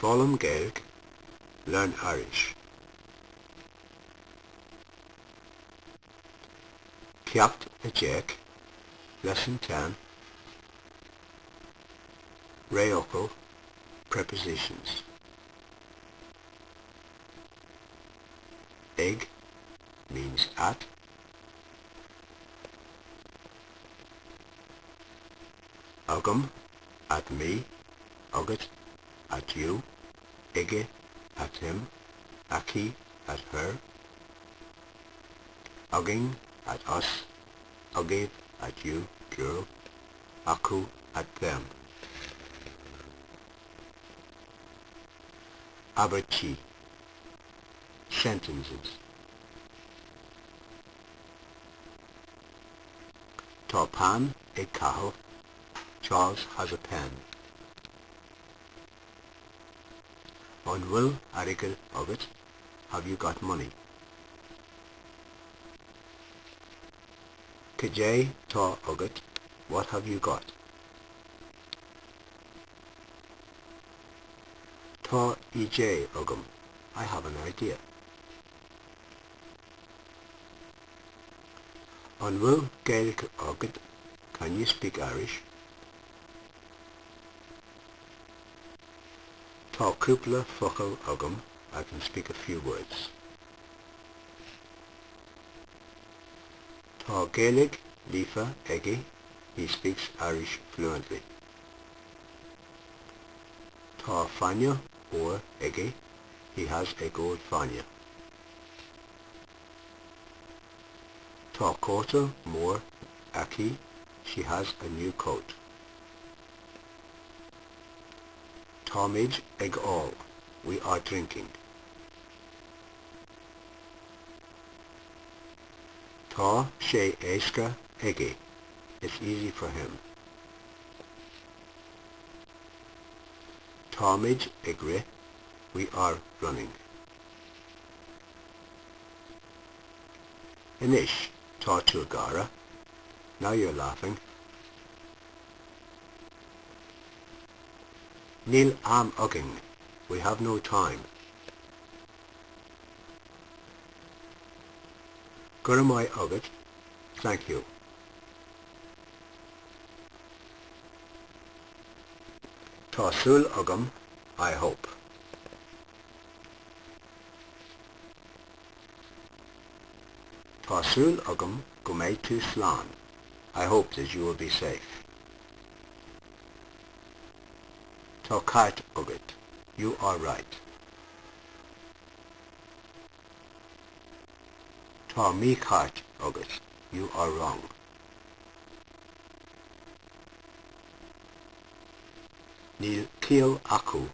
Foghlaim Gaeilge, Learn Irish. Ceacht 10, Lesson 10, Réamhfhocail, Prepositions. Ag means at. Agam, at me, agat, at you, aige, at him, aici, at her, againn, at us, agaibh, at you, plural, acu, at them. Abairtí, sentences. Tá peann ag Cathal, Charles has a pen. An bhfuil airgead agat? Have you got money? Cad é tá agat? What have you got? Tá idé agam. I have an idea. An bhfuil Gaeilge agat? Can you speak Irish? Tá cúpla focal agam, I can speak a few words. Tá Gaeilge líofa aige, he speaks Irish fluently. Tá fáinne óir aige, he has a gold fáinne. Tá cóta mór aici, she has a new coat. Táimid ag ól, we are drinking. Tá sé éasca aige, it's easy for him. Táimid ag rith, we are running. Anois, tá tú ag gáire. Now you're laughing. Níl am againn. We have no time. Go raibh maith agat. Thank you. Tá súil agam. I hope. Tá súil agam go mbeidh tú slán. I hope that you will be safe. Tá ceart agat. You are right. Tá mícheart agat. You are wrong. Níl ciall acu.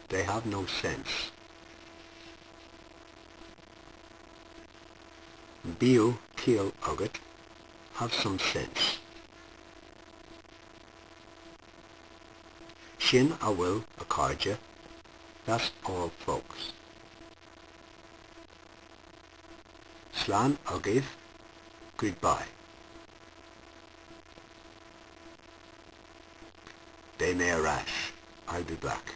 They have no sense. Bíodh ciall agat, have some sense. Sin a bhfuil, a chairde, that's all folks. Slán agaibh, goodbye. Beidh mé ar ais, I'll be back.